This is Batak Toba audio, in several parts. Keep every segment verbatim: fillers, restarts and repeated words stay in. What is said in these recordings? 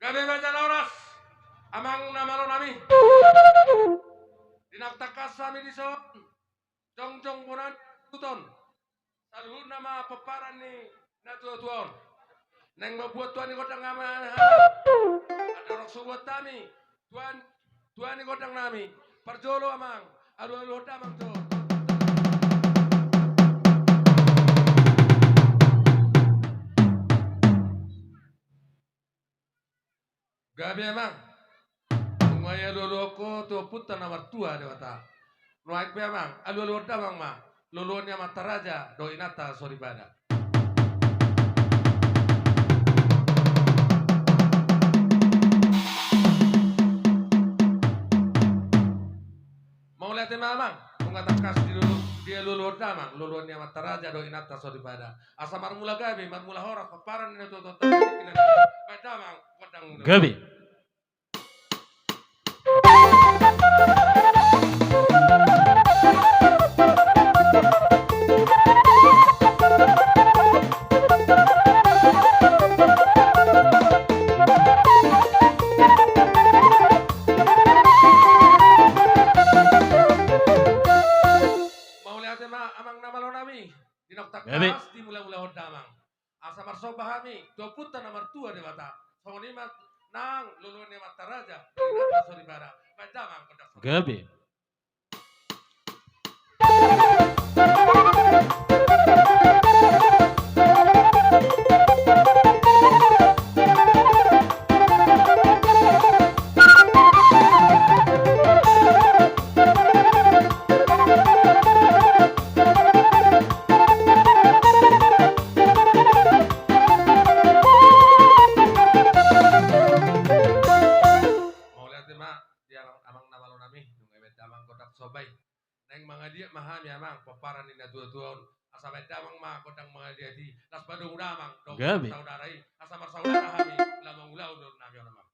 Gabe ma jala horas, amang na malo nami. Di na tangkas hami dison jongjong bona ni hatututon, saluhutna ma pomparan ni na tuatua on. Naeng mambuat tua ni gondang hami, adong subuat hami tua, tua ni gondang nami. Parjolo amang, alualuhon damang jo. Gabe amang. Nunga i alualuhon ho tu Ompunta na martua Debata. Nuaeng pe amang, alualuhon damang ma loloan ni amanta raja dohot inanta soripada. Mauliate ma amang, nunga tangkas dilolo, dialualuhon damang loloan ni amanta raja dohot inanta soripada. Asa marmula gabe, marmula horas pomparan ni na tuatua on. Baen damang gondang muna. Gabe. Mauliate ma amang na malo nami. Di na tangkas dimulamulahon damang, asa marsomba hami tu Ompunta na martua Debata. Songon i ma nang loloan ni amanta raja dohot inanta soripada. Baen damang gondang. Gabe. Mauliate ma di amang, amang na malo nami, nunga dibaen damang gondang somba i. Naeng mangaliat ma hami amang pomparan ni na tuatua on. Asa baen damang ma gondang mangaliat i, laos padomu damang dohot saudara i. Asa marsaudara hami, lam mangulahon dohonon nami on amang.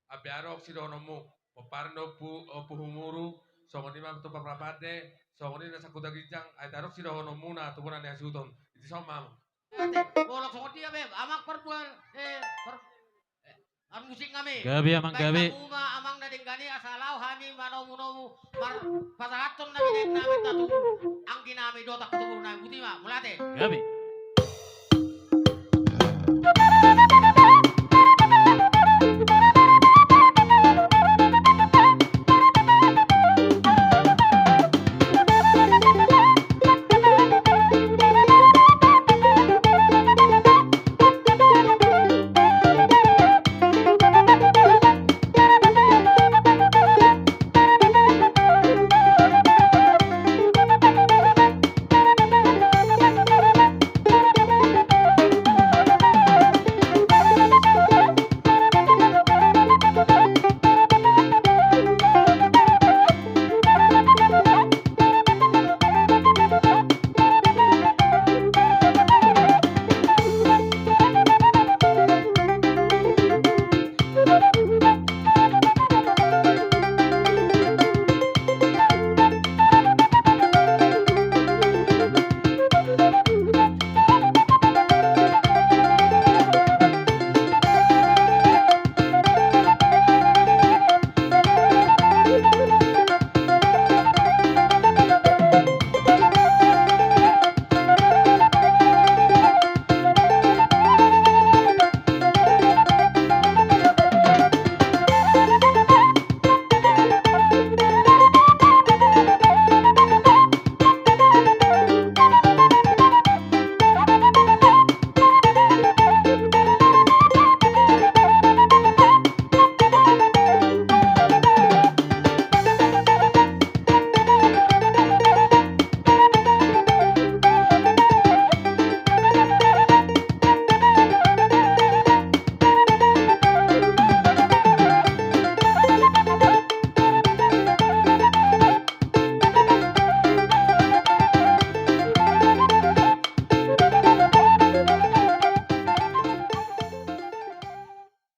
Ampe adong sidohononmu, pomparan do pu-, o, puhumuru, songon i ma tu parpande, songon i na sangkuta ginjang, ai adong sidohononmuna tu bona ni hasuhuton. Iti son ma amang. Bolok songon dia be, amang parbual, eh, par-, eh, ar musik nami. Gabe amang, gabe. Baik hamu ma amang na denggan i, asa laho hami manomu-nomu, marpasahathon nami denggan nami tu anggi nami dohot anggi tubu nami, boti ma, mauliate. Gabe.